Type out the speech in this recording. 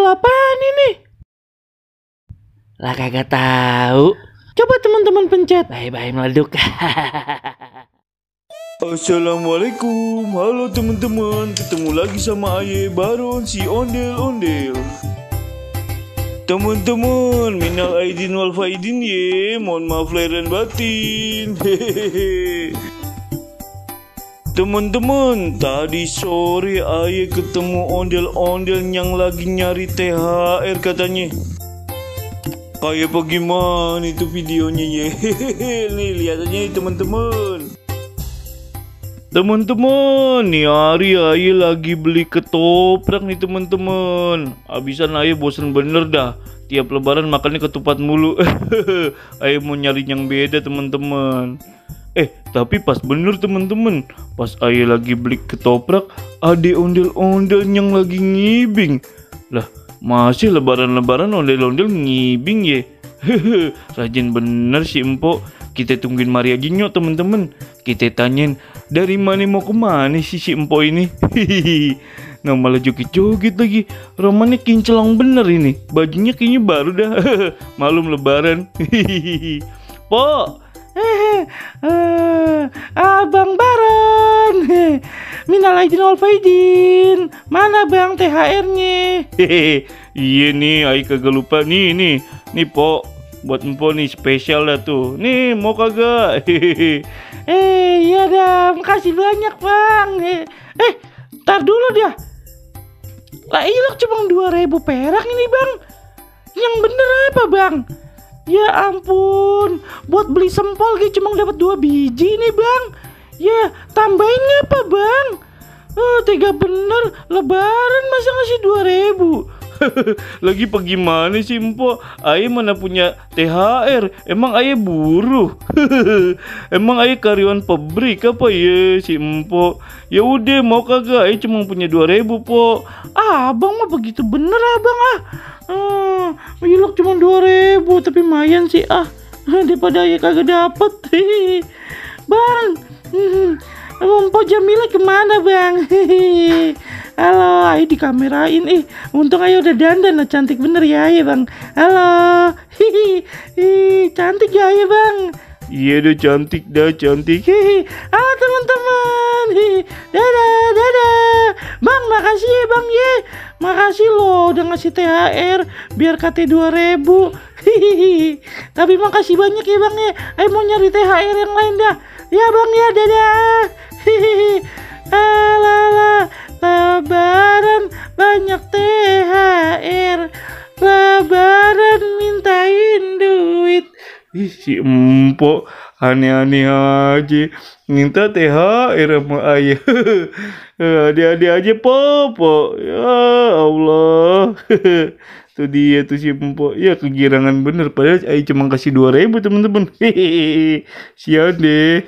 apaan ini? Lah kagak tahu. Coba teman-teman pencet. Bye-bye meleduk. Assalamualaikum, halo teman-teman, ketemu lagi sama Aye Baron si ondel-ondel. Teman-teman, minal aidin wal faidin ye, mohon maaf lahir dan batin. Hehehe. Teman-teman, tadi sore Aye ketemu ondel-ondel yang lagi nyari THR katanya. Kayak bagaimana itu videonya ye? Hehehe. Nih lihat aja nih teman-teman. Teman-teman, nih hari Aye lagi beli ketoprak nih teman-teman. Abisan Aye bosen bener dah. Tiap lebaran makannya ketupat mulu. Aye mau nyari yang beda teman-teman. Tapi pas bener teman-teman. Pas Aye lagi beli ketoprak, ada ondel-ondel yang lagi ngibing. Lah, masih lebaran-lebaran ondel-ondel ngibing ye. Rajin bener si empok. Kita tungguin Maria Ginyo teman-teman. Kita tanyain dari mana mau kemana si empok ini. Nah malah joget-joget lagi. Romannya kincelang bener ini. Bajunya kayaknya baru dah. Malum lebaran. Pok. Abang Baron. Minal aidin wal faidin. Mana bang THR-nya? Iya nih, Aye kagak lupa nih. Nih Pok. Buat empok nih spesial dah tuh. Nih mau kagak? Iya dah, makasih banyak bang. Tar dulu dia. Lah ilok cuma 2.000 perak ini bang. Yang bener apa bang? Ya ampun, buat beli sempol gitu cuma dapat 2 biji nih bang. Ya tambahin apa bang? Tega bener, lebaran masa ngasih 2.000. Lagi bagaimana sih empok? Aye mana punya THR? Emang Aye buruh? Emang Aye karyawan pabrik apa ya si empok? Ya udah mau kagak? Aye cuma punya 2.000 pok. Abang mah begitu bener abang Ilok cuma 2.000 tapi lumayan sih daripada Aye kagak dapet. Bang, empok Jamila kemana bang? Halo, Aye dikamerain untung Aye udah dandan lah, cantik bener ya Aye bang. Halo, cantik ya Aye bang. Iya dah cantik. Halo teman-teman, dadah. Bang makasih ya bang ye. Makasih loh udah ngasih THR biar KT 2.000. Tapi makasih banyak ya bang ya. Aye mau nyari THR yang lain dah. Ya bang ya, dadah. Alah. Lebaran banyak THR. Lebaran mintain duit. Si empok aneh-aneh aja. Minta THR sama Aye. Adik-adik aja popo. Ya Allah. Tuh dia tuh si empok. Ya kegirangan bener. Padahal Aye cuma kasih 2.000 teman-teman. Sial deh.